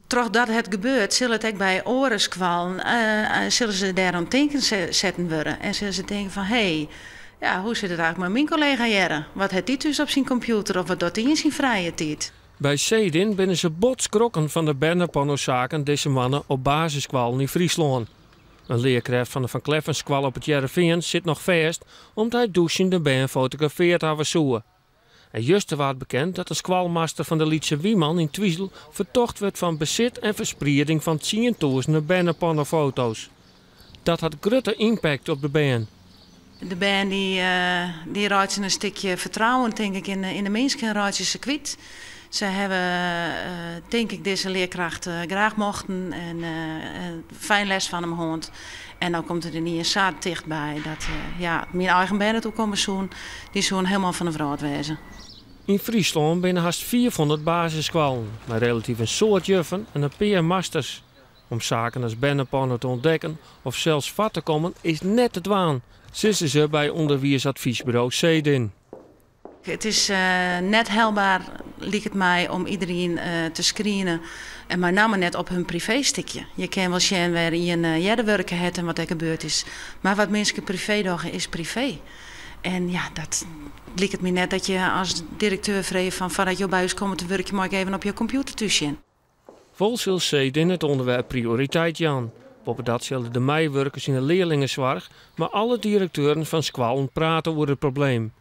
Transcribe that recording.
Trochdat it gebeurt, sil it ek by oare skoallen, sille se dêr oan tinken setten wurde. En sille se tinke fan, hé, ja, hoe sit it eigentlik mei myn kollega hjirre? Wat hat dy thús op syn kompjûter of wat docht dy yn syn frije tiid? By Cedin binne se bot skrokken fan de bernepornosaken dizze moanne op basisskoallen yn Fryslân. In learkrêft fan de Van Kleffenskoalle op It Hearrenfean sit noch fêst om't hy dûsjende bern fotografeard hawwe soe. En juster waard bekend dat de skoalmaster fan de Lytse Wiman yn Twizel fertocht wurdt fan besit en fersprieding fan tsientûzenen bernepornofoto's. Dat hat grutte ympakt op de bern. De bern dy reitsje in stikje fertrouwen, tink ik, yn de minsken reitsje se kwyt. Se hawwe, tink ik, dizze learkracht graach mochten en fijn les fan him hân. En dan komt it ynienen sa tichtby dat, ja, myn eigen bern it oerkomme soe, dy soene hielendal fan de wrâld wêze. Yn Fryslân binne hast 500 basisskoallen, mei relatyf in soad juffen en in pear masters. Om saken as berneporno te ûntdekken of sels foar te kommen is net te dwaan, sizze se by ûnderwiisadvysburo Cedin. It is net helber, liket my, om iderien te screenen. En mei namme net op hun priveestikje. Je kinne wol sjen wêr ien earder wurke hat en wat der gebeurd is. Mar wat minsken privee dogge is privee. En ja, dat liket my net dat je as direkteur freegje fan foardat jo by ús komme te wurkjen, mei ik even op jo kompjûter thús sjen. Wol sil Cedin it ûnderwerp prioriteit jaan. Boppedat sille de meiwurkers yn de learlingesoarch, mar alle direkteuren fan skoallen prate oer it probleem.